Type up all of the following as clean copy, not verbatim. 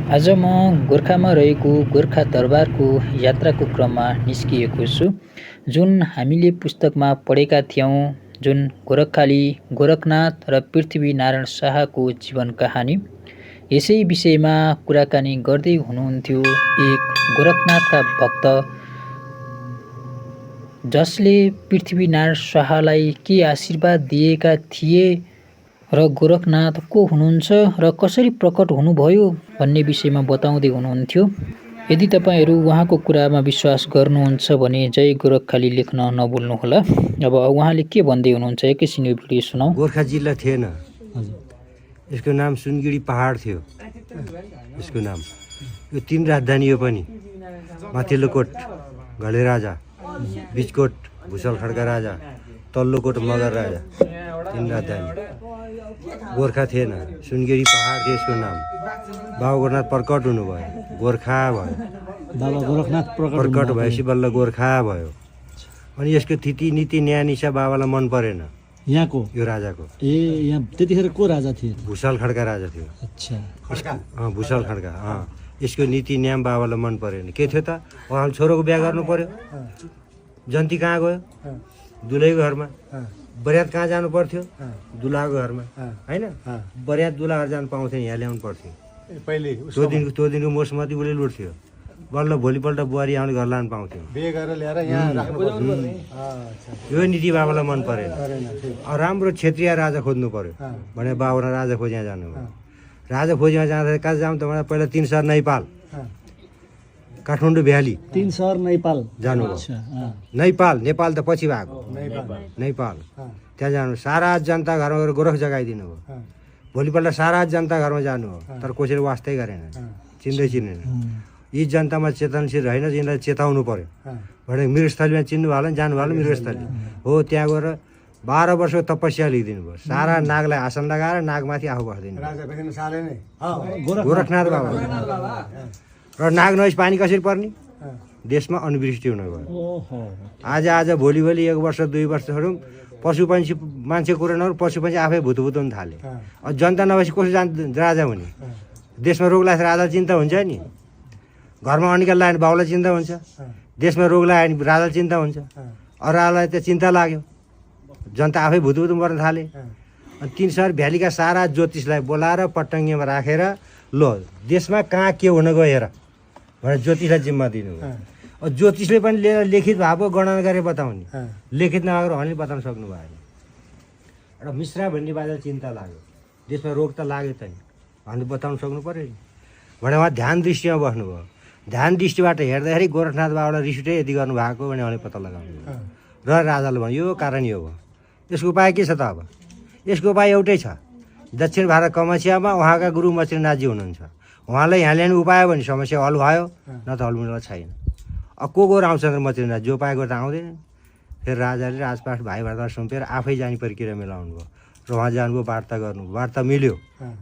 आज म गोरखामा रहेको गोरखा दरबारको यात्राको क्रममा निस्किएको छु। जुन हामीले पुस्तकमा पढेका थियौँ, जुन गोरखाली गोरखनाथ र पृथ्वीनारायण शाहको जीवन कहानी, यसै विषयमा कुराकानी गर्दै हुनुहुन्थ्यो एक गोरखनाथका भक्त, जसले पृथ्वीनारायण शाहलाई के आशीर्वाद दिएका थिए र गोरखनाथ को हुनुहुन्छ र कसरी प्रकट हुनुभयो भन्ने विषयमा बताउँदै हुनुहुन्थ्यो। यदि तपाईँहरू उहाँको कुरामा विश्वास गर्नुहुन्छ भने जय गोरखाली लेख्न नभुल्नुहोला। अब उहाँले के भन्दै हुनुहुन्छ एकैछिन यो भिडियो सुनाऊ। गोरखा जिल्ला थिएन, यसको नाम सुनगिडी पहाड थियो। यसको नाम यो 3 राजधानी हो पनि, माथिल्लो कोट घले राजा, बिचकोट भुसल खड्का राजा, तल्लो कोट मगर राजा, 3 राजधानी। गोरखा थिएन, सुनगिडी पहाड थियो यसको नाम। बाबा गोरखनाथ प्रकट हुनुभयो, गोर्खा भयो। बाबा गोरखनाथ प्रकट भएपछि बल्ल गोर्खा भयो। अनि यसको तिथि नीति न्याय निशा बाबालाई मन परेन, यहाँको यो राजाको। यहाँ त्यतिखेर को राजा थिए? भुसल खड्का राजा थियो। अच्छा, भुसल खड्का। यसको नीति नियम बाबालाई मन परेन। के थियो त, उहाँले छोरोको बिहा गर्नु पर्यो, जन्ती कहाँ गयो? दुलैको घरमा। बरियात कहाँ जानु पर्थ्यो? दुलाको घरमा, होइन? बरियात दुलाहरू जानु पाउँथेन, यहाँ ल्याउनु पर्थ्यो पहिले। त्यो दिनको मोसमती उसले लुट्थ्यो, बल्ल भोलिपल्ट बुहारी आउने घर लानु पाउँथ्यो। यो नीति बाबालाई मन परेन। राम्रो क्षेत्रीय राजा खोज्नु पर्यो भने बाबा राजा खोजी जानुभयो। राजा खोजीमा जाँदा कहाँ जाउँ त भन्दा पहिला 3 सहर नेपाल, काठमाडौँ भ्याली, 3 सहर नेपाल जानुभयो। नेपाल त पछि भएको, नेपाल त्यहाँ जानु। सारा जनता घरमा गएर गोरख जगाइदिनु भयो। भोलिपल्ट सारा जनता घरमा जानुभयो, तर कसैले वास्तै गरेन, चिन्दै चिनेन। यी जनतामा चेतनशील रहेन, यिनीलाई चेताउनु पर्यो भने मृगस्थलीमा चिन्नु भयो भने जानुभयो भने मृगस्थली हो। त्यहाँ गएर 12 वर्षको तपस्या लिइदिनु भयो। सारा नागलाई आसन लगाएर नागमाथि आफू बस्दिनु, गोरखनाथ बाबा। र नाग नहेपछि पानी कसरी पर्ने? देशमा अनिवृष्टि हुन गयो। आज भोलि 1 वर्ष 2 वर्ष छोडौँ, पशु पंक्षी मान्छे कुरो नगरौँ, पशु पंक्षी आफै भुतभुत हुन थाले। जनता नभएपछि कसो राजा हुने? देशमा रोग लाग्छ राजा चिन्ता हुन्छ नि, घरमा अनिकाल लाग्यो भने बाउलाई चिन्ता हुन्छ, देशमा रोग लाग्यो भने राजालाई चिन्ता हुन्छ। अरूलाई त चिन्ता लाग्यो, जनता आफै भुतभुत मर्न थाले। अनि 3 सहर भ्यालीका सारा ज्योतिषलाई बोलाएर पट्टङ्गीमा राखेर ल देशमा कहाँ के हुन गयो हेर भनेर ज्योतिषलाई जिम्मा दिनुभयो। ज्योतिषले पनि लिखित भएको गणना गरेर बताउने, लिखित नभएर उहाँले बताउन सक्नु भएन। एउटा मिश्रा भन्ने बाजालाई चिन्ता लाग्यो, देशमा रोग त लाग्यो त नि, उहाँले बताउन सक्नु पऱ्यो नि भने उहाँ ध्यान दृष्टिमा बस्नुभयो। ध्यान दृष्टिबाट हेर्दाखेरि गोरखनाथ बाबालाई रिस उठे यति गर्नुभएको भने उहाँले पत्ता लगाउनु र राजाले भन्यो यो कारण यो हो। यसको उपाय के छ त? अब यसको उपाय एउटै छ। दक्षिण भारत कमस्यामा उहाँका गुरु मचिरनाथजी हुनुहुन्छ, उहाँलाई यहाँ ल्याउने उपाय भने समस्या हल भयो, न त हल छैन। अब को आउँछ मचिरनाथ, जो उपाय गर्दा आउँदैन। फेरि राजाले राजपाट भाइ भर्दा सुम्पेर आफै जाने प्रक्रिया मिलाउनु भयो र उहाँ जानुभयो, वार्ता गर्नुभयो, वार्ता मिल्यो,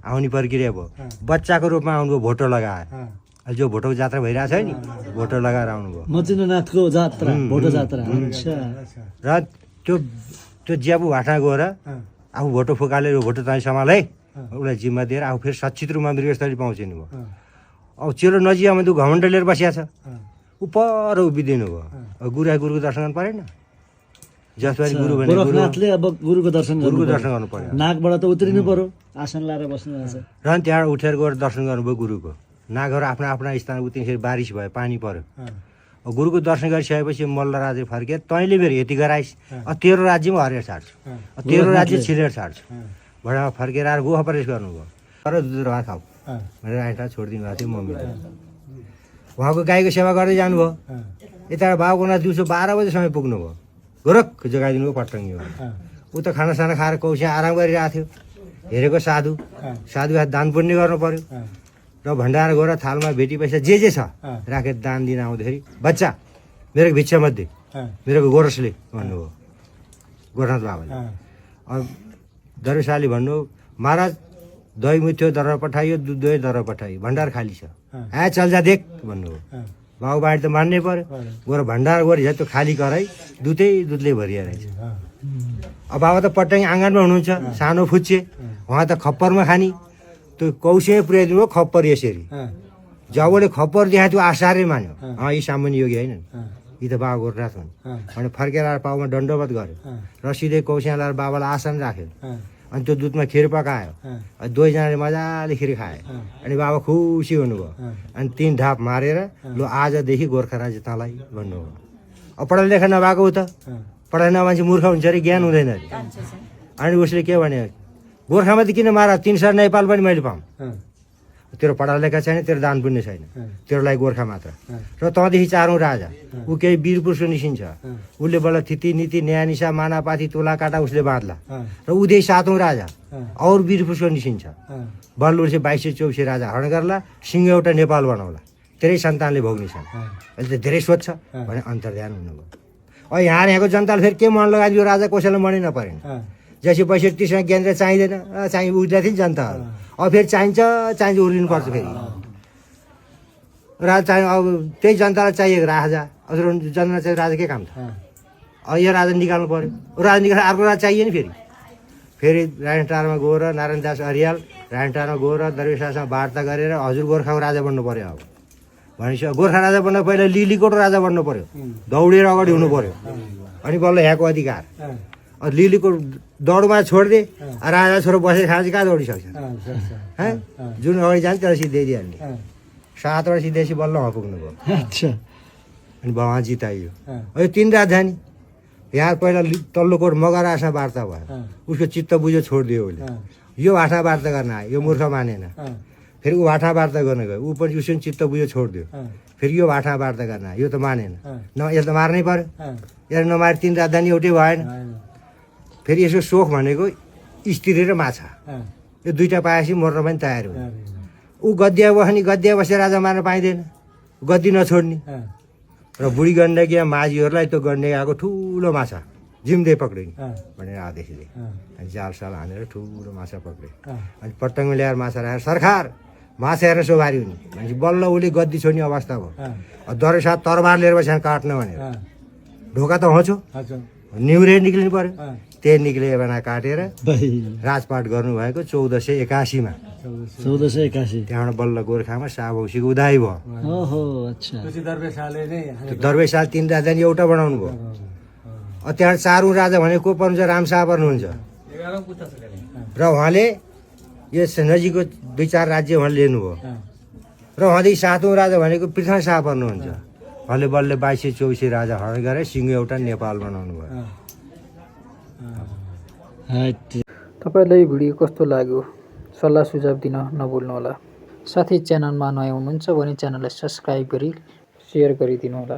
आउने प्रक्रिया भयो। बच्चाको रूपमा आउनुभयो, भोटो लगाए। जो भोटोको जात्रा भइरहेको छ नि, भोटो लगाएर आउनुभयो, मचिन्द्रनाथको जात्रा, भोटो जात्रा। र त्यो ज्याबु भाटा गएर आफू भोटो फुकालेर भोटो चाहिँ सम्हाल है, उसलाई जिम्मा दिएर आफू फेरि सचित रूपमा मृगस्थली पहुँचिनु भयो। अब चेलो नजिकमा त्यो घमण्ड लिएर बसिया छ, ऊ पर उभिदिनु भयो। अब गुरुको दर्शन गर्नु परेन? जसरी गुरु भने गोरखनाथले अब गुरुको दर्शन गर्नु पर्यो, नागबाट त उत्रिनु पर्यो, आसन लाएर बस्नु भएको छ। र त्यहाँ उठेर गएर दर्शन गर्नुभयो गुरुको। नागहरू आफ्नो आफ्ना स्थान उतिखेर बारिस भयो, पानी पर्यो। गुरुको दर्शन गरिसकेपछि मल्ल राजा फर्केर तैँले मेरो यति गराइस्, तेरो राज्यमा हरेर छाड्छु, तेरो राज्य छिरेर छाड्छु भनेर फर्केर आएर गुहा प्रवेश गर्नुभयो। तर दुध रहा खाऊ भनेर आइटा छोडिदिनु भएको थियो मम्मीले। उहाँको गाईको सेवा गर्दै जानुभयो। यता बाबुकोना दिउँसो 12 बजीसम्म पुग्नुभयो, गोरख जगाइदिनु भयो पट्टङ्गीमा। ऊ त खानासाना खाएर कौसिया आराम गरिरहेको थियो। हेरेको साधु दान पुण्य गर्नु पर्यो र भण्डार गएर थालमा भेटी पैसा जे छ राखेर दान दिन आउँदाखेरि बच्चा मेरो भिक्षामध्ये मेरो गोरसले भन्नुभयो गोरखनाथ बाबाले। दरबारले भन्नु महाराज दही मुथ्यो दरबार पठाइयो, दुध दही दरबार पठाइयो, भण्डार खाली छ, चल जा देख भन्नुभयो। बाबु बाढी त मान्नै पर्यो। गएर भण्डार गएर त्यो खाली कराई दुधले भरिया रहेछ। अब बाबा त पट्टङ्गी आँगनमा हुनुहुन्छ, सानो फुच्चे, उहाँ त खप्परमा खानी, त्यो कौसे पुर्याइदिनु भयो खप्पर यसरी जबले खप्पर देखायो त्यो आसारै मान्यो यी सामान्य योगी होइन यी त बाबा गोरखनाथ हुन् अनि फर्केर आएर पाउमा दण्डवत गर्यो र सिधै कौशिया लाएर बाबालाई आसन राख्यो अनि त्यो दुधमा खिर पकायो दुवैजनाले मजाले खिर खायो अनि बाबा खुसी हुनुभयो अनि 3 ढाप मारेर लु आजदेखि गोर्खा राज्य तँलाई भन्नुभयो अब पढा लेखा नभएको हो त पढाइ नमान्छे मूर्ख हुन्छ अरे ज्ञान हुँदैन अरे अनि उसले के भने गोर्खामा त किन मार 3 सर नेपाल पनि मैले पाऊँ तेरो पढा लेखा छैन तेरो दान पुण्य छैन तेरो लागि गोर्खा मात्र र तँदेखि 4औं राजा ऊ केही वीर पुरुष निस्किन्छ उसले बल्ल थिति नीति न्याय निशा मानापाती तुला काटा उसले बाँध्ला र उदेखि 7औं राजा और वीर पुरुष निस्किन्छ बल्ल उसले 2224 राजा हरण गर्ला सिंह एउटा नेपाल बनाउला तेरै सन्तानले भोग्ने छन् अहिले त धेरै सोध्छ भने अन्तर्ध्यान हुनुभयो अब यहाँको जनताले फेरि के मन लगायो यो राजा कसैलाई मनै नपरेन जैसे पैसा त्यसमा केन्द्र चाहिँदैन चाहिँ उठ्दा थियो नि जनताहरू अब फेरि चाहिन्छ उर्लिनु पर्छ फेरि राजा चाहिँ अब त्यही जनतालाई चाहिएको राजा अब जनता चाहिँ राजा के काम छ अब यो राजा निकाल्नु पर्यो राजा निकालेर अर्को राजा चाहियो नि फेरि राजटारमा गएर नारायणदास अर्याल राजटारमा गएर दरवेशासँग वार्ता गरेर हजुर गोर्खाको राजा बन्नु पर्यो अब भनेपछि गोर्खा राजा बन्न पहिला लिलीकोट राजा बन्नु पर्यो दौडेर अगाडि हुनु पर्यो अनि बल्ल यहाँको अधिकार लिलीको दौडमा छोडिदिए राजा छोरो बसेर खाना चाहिँ कहाँ दौडिसक्छ जुन अगाडि जान्छ त्यसलाई सिद्धाइदिइहाल्ने 7 वटा सिद्धेपछि बल्ल उहाँ पुग्नुभयो अनि उहाँ जिताइयो यो 3 राजधानी यहाँ पहिला तल्लो कोट मगरासँग वार्ता भयो उसको चित्त बुझ्यो छोडिदियो उसले यो भाषा वार्ता गर्न आयो यो मूर्ख मानेन फेरि ऊ भाषा वार्ता गर्न गयो ऊ पनि उसको चित्त बुझ्यो छोडिदियो फेरि यो भाषा वार्ता गर्न आयो यो त मानेन यसले त मार्नै पर्यो यसले नमारे 3 राजधानी एउटै भएन फेरि यसको सोख भनेको स्त्री र माछा यो 2टा पाएपछि मर्न पनि तयार हो ऊ गद्दिया बस्यो नि गद्दिया बसेर राजा मार्न पाइँदैन गद्दी नछोड्ने र बुढी गण्डकी माझीहरूलाई त्यो गण्डकीको ठुलो माछा जिम्दै पक्रिने भनेर आदेशले अनि जालसाल हानेर ठुलो माछा पक्रे अनि पट्टङमा ल्याएर माछा राखेर सरकार माछा हेरेर सोभारी हुने भनेपछि बल्ल उसले गद्दी छोड्ने अवस्था भयो दरेसा तरबार लिएर बसेर काट्न भनेर ढोका त होचो निहुरे निक्लिनु पर्यो त्यही निक्लियो भने काटेर राजपाट गर्नुभएको 1481 मा 1481 त्यहाँबाट बल्ल गोर्खामा साबौसीको उदाय भयो दरवेशाल 3 राजधानी एउटा बनाउनु भयो त्यहाँ 4औं राजा भनेको को पर्नुहुन्छ रामशाह पर्नुहुन्छ र उहाँले यस नजिकको 2-4 राज्य उहाँले लिनुभयो र उहाँदेखि 7औं राजा भनेको पृथ्वी शाह पर्नुहुन्छ उहाँले बल्ल 2224 राजा हरण गरेर सिंह एउटा नेपाल बनाउनु भयो तपाईँलाई भिडियो कस्तो लाग्यो सल्लाह सुझाव दिन नभुल्नुहोला साथै च्यानलमा नयाँ हुनुहुन्छ भने च्यानललाई सब्स्क्राइब गरी सेयर गरिदिनुहोला।